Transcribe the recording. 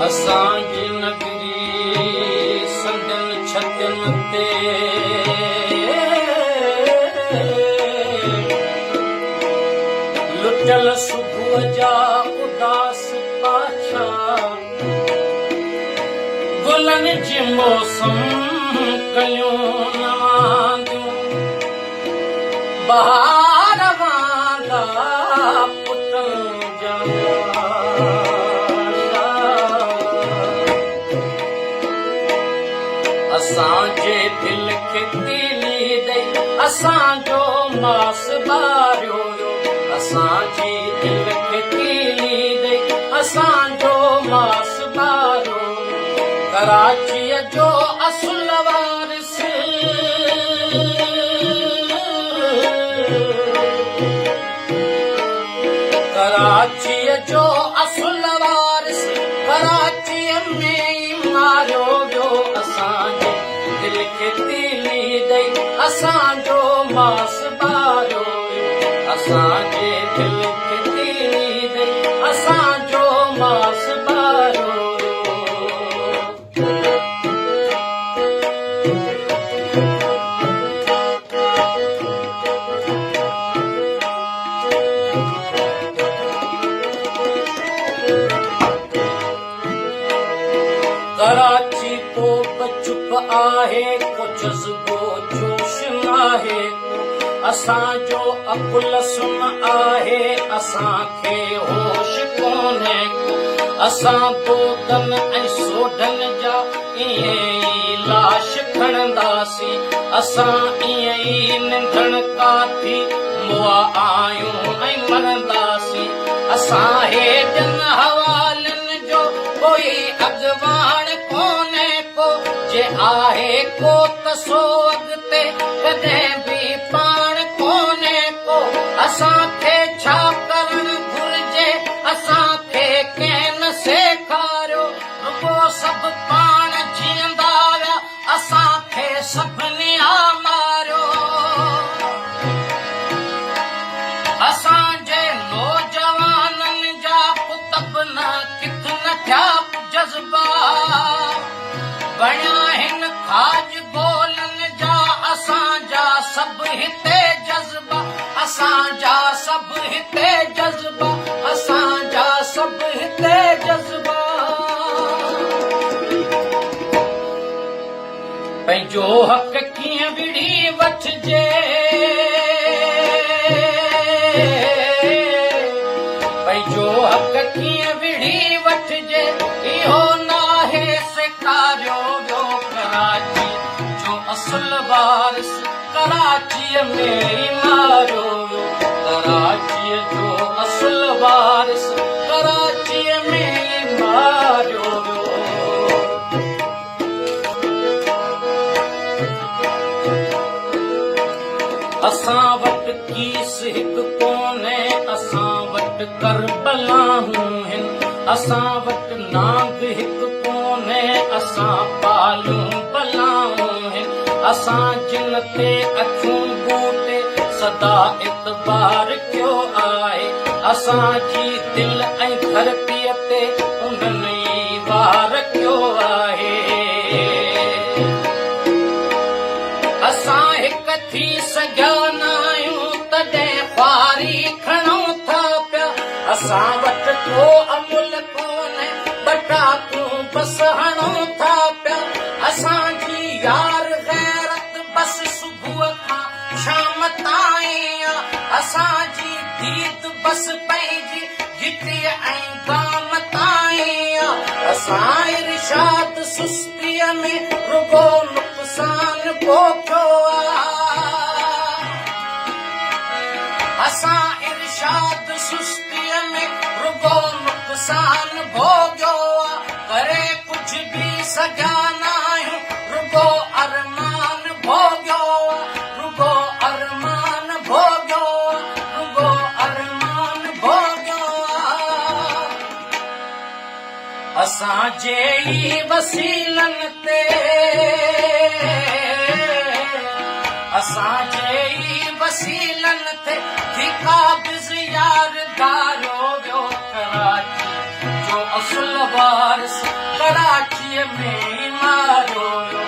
اسان جي نگري سندن ڇتين تي لٽيل صبح جا اداس پاڇا گلن جي موسم ڪليون نه وانديون بهار واندا پٽن جا پاشا. اسان جي دل کي تيلي ڏئي اسان جو ماس ٻاريو ويو. اسان جي دل کي تيلي ڏئي اسان جو ماس ٻاريو ويو. ڪراچيء جو اصل وارث ڪراچيء جو اصل وارث ڪراچيء ۾ ئي ماريو ويو. اسان جي دل کي تيلي ڏئي اسان جو ماس ٻاريو ويو. اسان جي دل کي تيلي ڏئي اسان جو ماس ٻاريو ويو. ڪراچي ڪو به چپ آهي ڪو جذبو جوش ناهي ڪو اسان جو عقل سن آهي اسان کي هوش ڪونهي ڪو اسان دودن ۽ سوڍن جا ائين ئي لاش کڻنداسين اسان ائين ئي ننڌڻڪا ٿي مئا آهيون ۽ مرنداسين اسان هيڏن حوالن جو ڪوئي اڳواڻ ڪونهي ڪو جي آهي ڪو ته سو اڳتي ڪڏهن به پاڻ ڪونهي ڪو اسان کي ڇا ڪرڻ گهرجي اسان کي ڪنهن نه سيکاريو رڳو سڀ پاڻ جيئندا ويا اسان کي سڀني آ ماريو. اسان جي نوجوانن جا ڪتب نه ڪٿ نه ٿيا جذبا بڻيا هن کاڄ گولن جا اسان جا سڀ هتي جذبا اسان جا سڀ هتي جذبا اسان جا سڀ هتي جذبا. پنهنجو حق ڪيئن وڙهي وٺجي؟ پنهنجو حق ڪيئن وڙهي وٺجي؟ اهو ناهي سيکاريو ويو ڪراچي جو اصل وارث ڪراچيء ۾ ئي ماريو ويو ڪراچيء جو اصل وارث ڪراچيء ۾ ئي ماريو ويو. اسان وٽ ڪيس هڪ ڪونهي، اسان وٽ ڪربلاهون هن. اسان وٽ نانگ هڪ ڪونهي، اسان پاليون بلائون هن. اسان جن تي اکيون ٻوٽي سدا اعتبار ڪيو آهي. اسان جي دل ۽ ڌرتيء تي انهن ئي وار ڪيو آهي. اسان هڪ ٿي سگهيا ناهيون تڏهن خواري کڻون ٿا پيا. اسان وٽ ڪو عمل ڪونهي ٻٽاڪون بس هڻون ٿا پيا. اسان جي يار غيرت بس صبح کان شام تائين آ. اسان جي ديد بس پنهنجي گهٽيء ۽ گام تائين آ. اسان ارشاد سستيء ۾ رڳو نقصان پوکيو آ. اسان ارشاد سستيء ۾ رڳو نقصان ڀوڳيو آ. ڪري ڪجهه به سگهيا ناهيون رڳو ارمان ڀوڳيو آ. رڳو ارمان ڀوڳيو آ. رڳو ارمان ڀوڳيو آ. اسان جي ئي وسيلن تي اسان جي ئي وسيلن تي ٿي قابض يار ڌاريو ويو ڪراچي جو اصل وارث ڪراچيء ۾ ئي ماريو ويو.